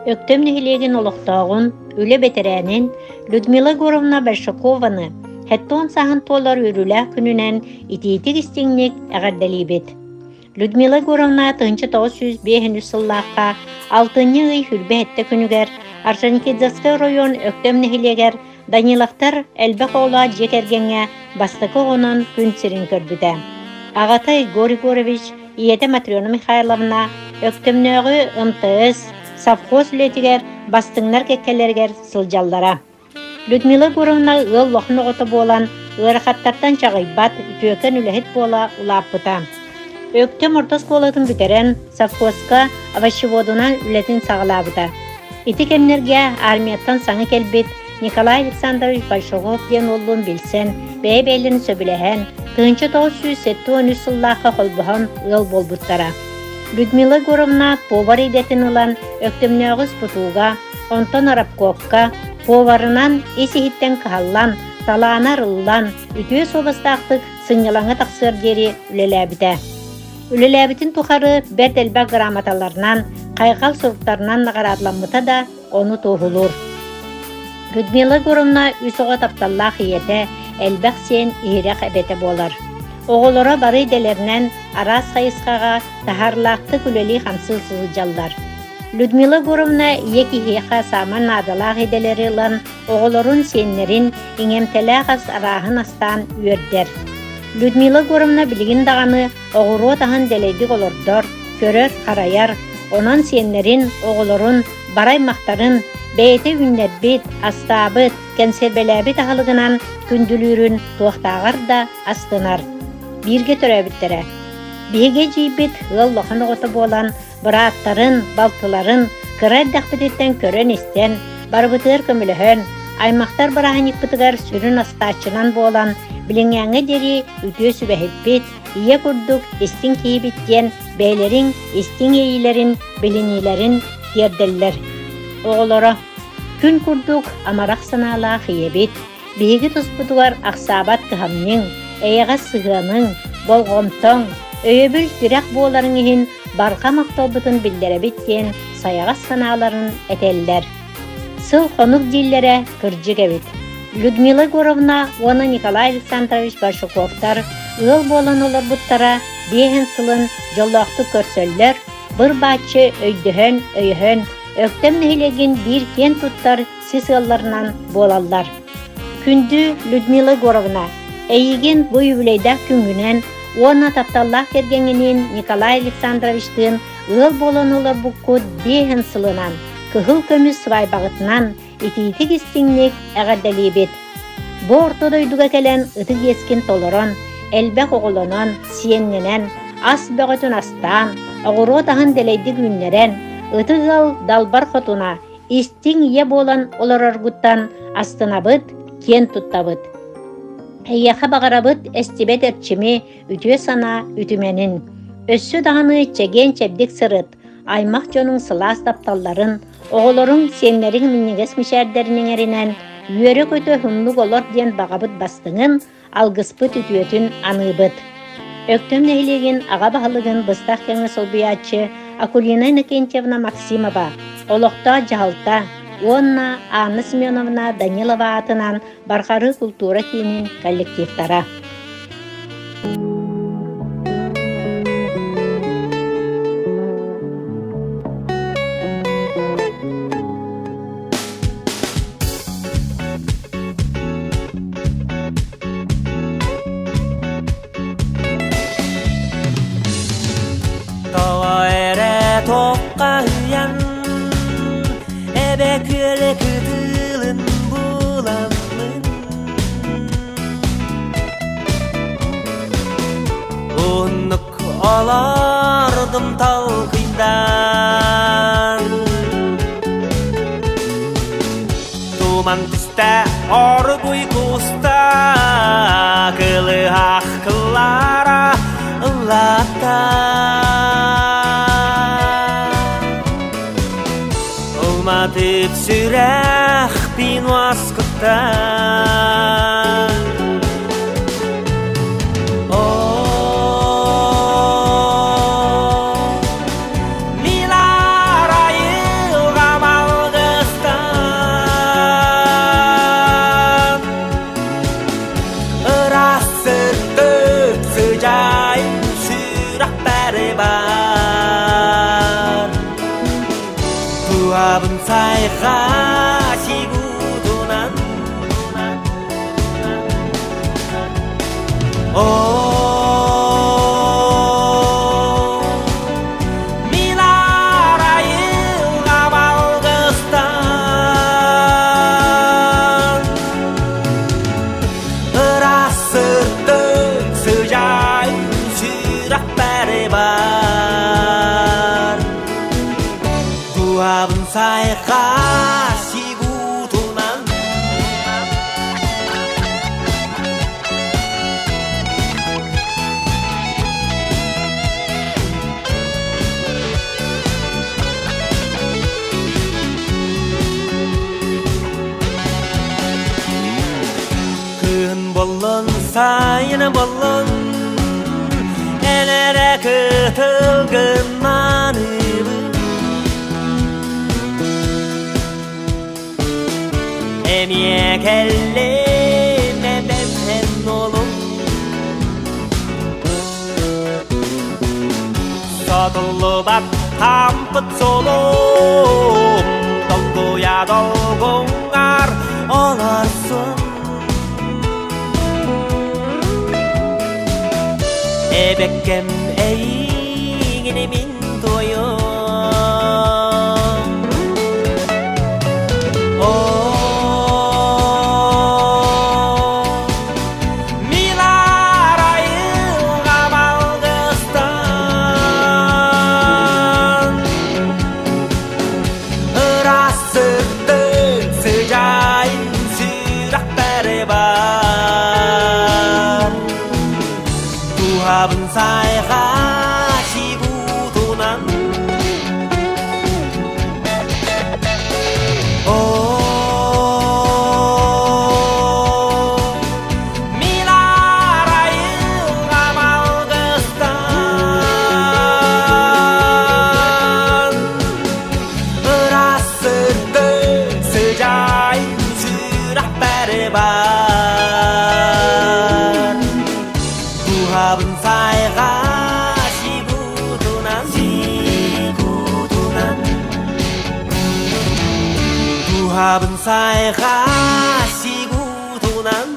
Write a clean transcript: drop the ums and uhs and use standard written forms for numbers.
Өктөм нэһилиэгин олохтооҕун, үлэ бэтэрээнин Людмила Егоровна Большакованы 70 сааһын туолар үөрүүлээх күнүнэн итиитик-истиҥник эҕэрдэлиибит. Людмила Егоровна 1953 сыллаахха алтынньы ый 27 күнүгэр Орджоникидзевскай оройуон Өктөм нэһилиэгэр Даниловтар элбэх оҕолоох дьиэ кэргэҥҥэ бастакы оҕонон күн сирин көрбүтэ. Аҕата Егор Егорович, ийэтэ Матрена Михайловна Өктөмнөөҕү МТС совхоз үлэтигэр бастыҥнар кэккэлэригэр сылдьаллара. Людмила Егоровна ыал улахан оҕото буолан, ыарахаттартан чаҕыйбат, үтүөкэн үлэһит буола улааппыта. Өктөм орто оскуолатын бүтэрэн, совхозка овощеводунан үлэтин саҕалаабыта. Ити кэмнэргэ армияттан саҥа кэлбит Николай Александрович Большогов диэн уоллуун билсэн, бэйэ-бэйэлэрин сөбүлэһэн, 1973 сыллаахха холбоһон ыал буолбуттара. Людмила Егоровна повар идэтин ылан Өктөмнөөҕү СПТУ-га, онтон Арабкопка поварынан ис-иһиттэн кыһаллан, талаана арыллан, үтүө суобастаахтык сынньалаҥҥа тахсыар диэри үлэлээбитэ. Үлэлээбитин тухары бэрт элбэх грамоталарынан, хайҕал суруктарынан наҕараадаламмыта да ону туоһулуур. Людмила Егоровна үс оҕо тапталлаах ийэтэ, элбэх сиэн иһирэх эбэтэ буолар. Оҕолоро бары идэлэринэн араас хайысхаҕа таһаарылаахтык үлэлии-хамсыы сылдьаллар. Людмила Егоровна ийэ киһиэхэ саамай наадалаах идэлэри ылан, оҕолорун, сиэннэрин иҥэмтэлээх ас арааһын астаан үөрдэр. Людмила Егоровна билигин даҕаны оҕуруот аһын дэлэйдик олордор, көрөр-харайар, онон сиэннэрин, оҕолорун, бары аймахтарын бэйэтэ үүннэрбит, астаабыт, кэнсиэрбэлээбит аһылыгынан күндүлүүрүн туохтааҕар да астынар. Бииргэ төрөөбүттэрэ. Биһиги эдьиийбит ыал улахан оҕото буолан, бырааттарын, балтыларын кыра эрдэхпититтэн көрөн-истэн, барыбытыгар көмөлөһөн, аймахтар бырааһынньыкпытыгар сүрүн астааччынан буолан, билиҥҥээҥҥэ диэри үтүө сүбэһиппит, ийэ курдук истиҥ киһибит диэн бэйэлэрин истиҥ иэйиилэрин, билиниилэрин тиэрдэллэр. Оҕолоро күн курдук амарах санаалаах ийэбит, Биһиги туспутугар ахсаабат кыһамньыҥ, эйэҕэс сыһыаныҥ, болҕомтоҥ, өйөбүл тирэх буоларыҥ иһин барҕа махталбытын биллэрэбит диэн сайаҕас санааларын этэллэр. Сыл-хонук дииллэрэ кырдьык эбит. Людмила Егоровна уонна Николай Александрович Большаковтар ыал буолан олорбуттара биэһин сылын дьоллоохтук көрсөллөр, быр-бааччы өйдөһөн, өйөһөн, Өктөм нэһилиэгин биир киэн туттар сис ыалларынан буолаллар. Күндү Людмила Егоровна, эйигин бу юбилейдаах күҥҥүнэн уонна тапталлаах кэргэҥҥиниин Николай Александровичтыын ыал буолан олорбуккут биэһин сылынан, кыһыл көмүс свайбаҕытынан итиитик-истиҥник эҕэрдэлиибит! Бу орто дойдуга кэлэн ытык иэскин толорон, элбэх оҕолонон, сиэннэнэн, ас бөҕөтүн астаан, оҕуруот аһын дэлэйдик үүннэрэн, ытык ыал далбар хотуна, истиҥ ийэ буолан олороргуттан астынабыт, киэн туттабыт. Эйиэхэ баҕарабыт эстибэт эрчими, үтүө санаа үтүмэнин. Өссө даҕаны чэгиэн-чэбдик сырыт, аймах дьонуҥ сылаас тапталларын, оҕолоруҥ, сиэннэриҥ минньигэс мичээрдэрин иҥэринэн, үөрэ-көтө уһуннук олор диэн баҕабыт бастыҥын, алгыспыт үтүөтүн аныыбыт. Өктөм нэһилиэгин аҕа баһылыгын быстах кэмҥэ солбуйааччы Акулина Иннокентьевна Максимова, олохтоох дьаһалта уонна Анна Семеновна Данилова аатынан Барҕарыы култуура киинин коллективтара. Тоҕо эрэ туоххаһыйан эбэ күөлэ кытылын буламмын Оннук олордум толкуйдаан Туман түстэ оргуй куста кылыһах кыллара ыллата Ылматып сүрэхпин уоскутта Милар айылҕам. Туабын сайға сигудунан О, милар айылға балғыстан Ырасырдың сыжайын сүрақ бәрі бар Туабын сайға сигудунан Күн болын сайын болын Элere кытылгынманыбын Эмие келлем эбем олум Сатылыбат тампыт солум Долгуя долгуңар оларсын Эбеккем эйигини мин тойом О, милар айылға балғыстан Ырасырдың сыжайын сүрақ бәрі бар Туабын сайға сигудунан О, милар айылға балғыстан Ырасырдың сыжайын сүрақ бәрі бар Туабын сайға сигудунан сигудунан Туабын сайға сигудунан.